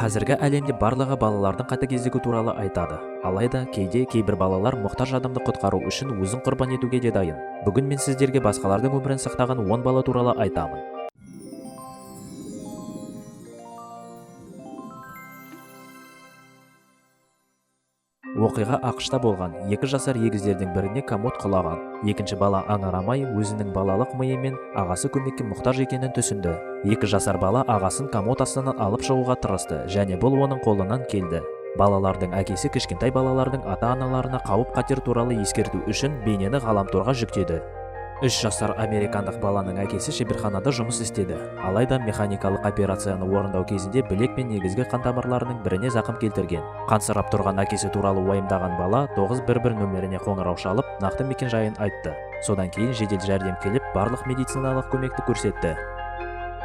Қазіргі әлемде барлығы балалардың қатыгездігі туралы айтады. Алайда кейде кейбір балалар мұқтаж адамды құтқару үшін өзін құрбан етуге де дайын. Бүгін мен сіздерге басқалардың өмірін сақтаған 10 бала туралы айтамын. Оқиға АҚШ-та болған. 2 жасар егіздердің біріне комод құлаған. Екінші бала аңырамай өзінің балалық миымен ағасы көмекке мұқтаж екенін түсінді. 2 жасар бала ағасын комод астынан алып шығуға тырысты және бұл оның қолынан келді. Балалардың әкесі кішкентай балалардың ата-аналарына қауіп-қатер туралы ескерту үшін бейнені ғаламторға жүктеді. 3 жасар американдық баланың әкесі шеберханада жұмыс істеді. Алайда механикалық операцияны орындау кезінде білек пен негізгі қан тамырларының біріне зақым келтірген. Қансырап тұрған әкесі туралы уайымдаған бала 911 нөміріне қоңырау шалып, нақты мекен-жайын айтты. Содан кейін жедел жәрдем келіп, барлық медициналық көмекті көрсетті.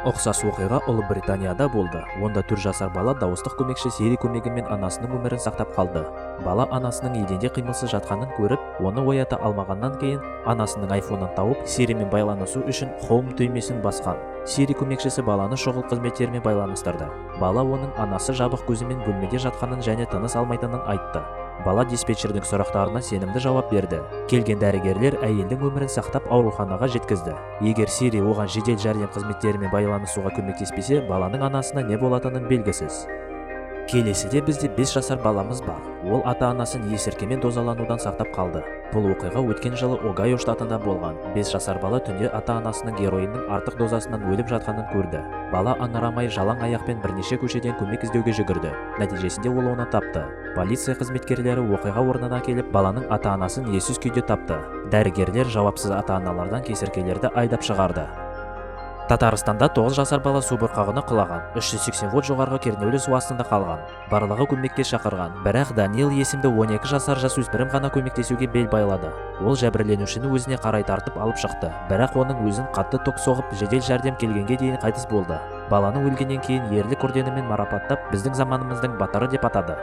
Ұқсас оқиға Ұлыбританияда болды. Онда 4 жасар бала дауыстық көмекші Siri көмегімен анасының өмірін сақтап қалды. Бала анасының еденде қимылсыз жатқанын көріп, оны оята алмағаннан кейін анасының айфонын тауып, Siriмен байланысу үшін Home түймесін басқан. Siri көмекшісі баланы шұғыл қызметтермен байланыстырды. Бала оның анасы жабық көзімен бөлмеде жатқанын және тыныс алмайтынын айтты. Бала диспетчердің сұрақтарына сенімді жауап берді. Келген дәрігерлер әйелдің өмірін сақтап ауруханаға жеткізді. Егер Siri оған жедел жәрдем қызметтерімен байланысуға көмектеспесе, баланың анасына не болатынын белгісіз. Келесіде бізде 5 жасар баламыз бар. Ол ата-анасын есірткімен дозаланудан сақтап қалды. Бұл оқиға өткен жылы Огайо штатында болған. 5 жасар бала түнде ата-анасының героиннің артық дозасынан өліп жатқанын көрді. Бала аңырамай жалаң аяқпен бірнеше көшеден көмек іздеуге жүгірді. Нәтижесінде ол оны тапты. Полиция қызметкерлері оқиға орнына келіп, баланың ата-анасын ессіз күйде тапты. Дәрігерлер жауапсыз ата-аналардан кесірткелерді айдап шығарды. Татарстанда 9 жасар бала су бұрқағына құлаған, 380 вольт жоғарғы кернеулі су астында қалған. Барлығы көмекке шақырған, бірақ Даниил есімді 12 жасар жасөспірім ғана көмектесуге бел байлады. Ол жәбірленушіні өзіне қарай тартып алып шықты, бірақ оның өзін қатты ток соғып, жедел жәрдем келгенге дейін қайтыс болды. Баланы өлгеннен кейін ерлік орденімен марапаттап, біздің заманымыздың батыры деп атады.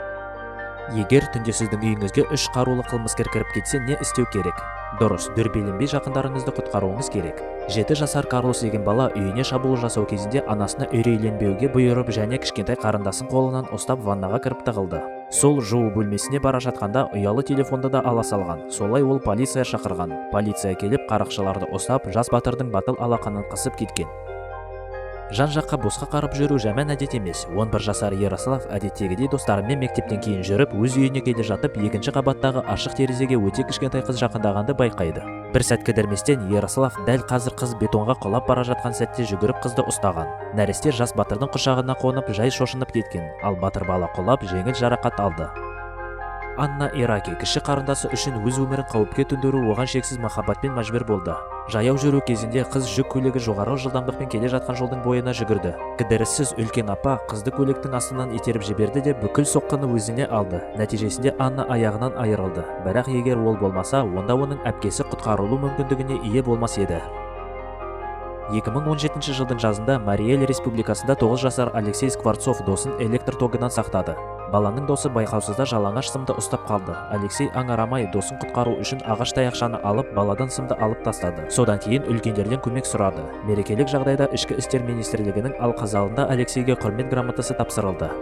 Егер түнде сіздің үйіңізге 3 қарулы қылмыскер кіріп кетсе, не істеу керек? Дұрыс, дүрбеленбей жақындарыңызды құтқаруыңыз керек. 7 жасар Карлос деген бала үйіне шабуыл жасау кезінде анасына үрейленбеуге бұйырып және кішкентай қарындасын қолынан ұстап ваннаға кіріп тығылды. Сол жуу бөлмесіне бара жатқанда ұялы телефонды да ала салған. Солай ол полиция шақырған. Полиция келіп қарақшыларды ұстап, жас батырдың батыл алақанын қысып кеткен. Жан-жаққа босқа қарап жүру жаман әдет емес. 11 жасар Ярослав әдеттегідей достарымен мектептен кейін жүріп, өз үйіне келе жатып, екінші қабаттағы ашық терезеге өте кішкентай қыз жақындағанды байқайды. Бір сәт кідірместен Ярослав дәл қазір қыз бетонға құлап бара жатқан сәтте жүгіріп қызды ұстаған. Нәресте жас батырдың құшағына қонып, жай шошынып кеткен, ал батыр бала құлап, жеңіл жарақат алды. Анна Ираки кіші қарындасы үшін өз өмірін қауіпке төндіру оған шексіз махаббатпен мәжбүр болды. Жаяу жүру кезінде қыз жүк көлігі жоғары жылдамдықпен келе жатқан жолдың бойына жүгірді. Кідіріссіз үлкен апа қызды көліктің астынан итеріп жіберді де бүкіл соққыны өзіне алды. Нәтижесінде Анна аяғынан айырылды. Бірақ егер ол болмаса, онда оның әпкесі құтқарылу мүмкіндігіне ие болмас еді. 2017 жылдың жазында Мариэль республикасында 9 жасар Алексей Скворцов досын электр тогынан сақтады. Баланың досы байқаусызда жалаңаш сымды ұстап қалды. Алексей аңырамай досын құтқару үшін ағаш таяқшаны алып, баладан сымды алып тастады. Содан кейін үлкендерден көмек сұрады. Мерекелік жағдайда Ішкі істер министрлігінің алқазалында Алексейге құрмет грамотасы тапсырылды.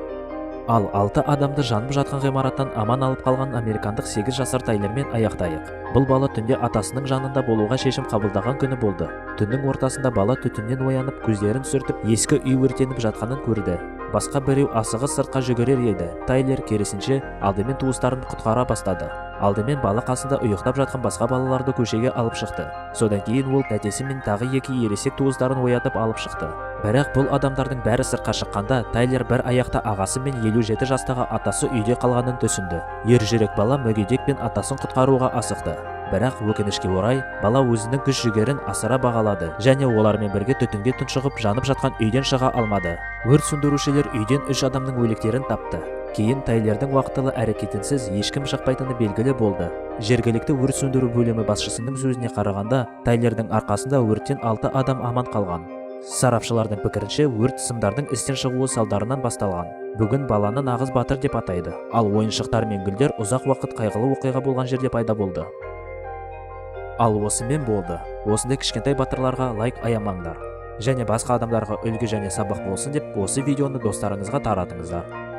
Ал 6 адамды жанып жатқан ғимараттан аман алып қалған американдық 8 жасар Тайлермен аяқтайық. Бұл бала түнде атасының жанында болуға шешім қабылдаған күні болды. Түннің ортасында бала түтіннен оянып, көздерін сүртіп, ескі үй өртеніп жатқанын көрді. Басқа біреу асығыс сыртқа жүгірер еді. Тайлер керісінше алдымен туыстарын құтқара бастады. Алдымен бала қасында ұйықтап жатқан басқа балаларды көшеге алып шықты. Содан кейін ол тәтесі мен тағы 2 ересек туыстарын оятып алып шықты. Бірақ бұл адамдардың бәрі сыртқа шыққанда Тайлер бір аяқта ағасы мен 57 жастағы атасы үйде қалғанын түсінді. Ержүрек бала мүгедек пен атасын құтқаруға асықты. Бірақ өкінішке орай, бала өзінің күш-жігерін асыра бағалады және олармен бірге түтінге тұншығып жанып жатқан үйден шыға алмады. Өрт сөндірушілер үйден 3 адамның өліктерін тапты. Кейін Тайлердің уақытылы әрекетінсіз ешкім шықпайтыны белгілі болды. Жергілікті өрт сөндіру бөлімі басшысының сөзіне қарағанда, Тайлердің арқасында өрттен 6 адам аман қалған. Сарапшылардың пікірінше, өрт сымдардың істен шығуы салдарынан басталған. Бүгін баланы нағыз батыр деп атайды, ал ойыншықтар мен гүлдер ұзақ уақыт қайғылы оқиға болған жерде пайда болды. Ал осымен болды. Осындай кішкентай батырларға лайк аямаңдар. Және басқа адамдарға үлгі және сабақ болсын деп, осы видеоны достарыңызға таратыңыздар.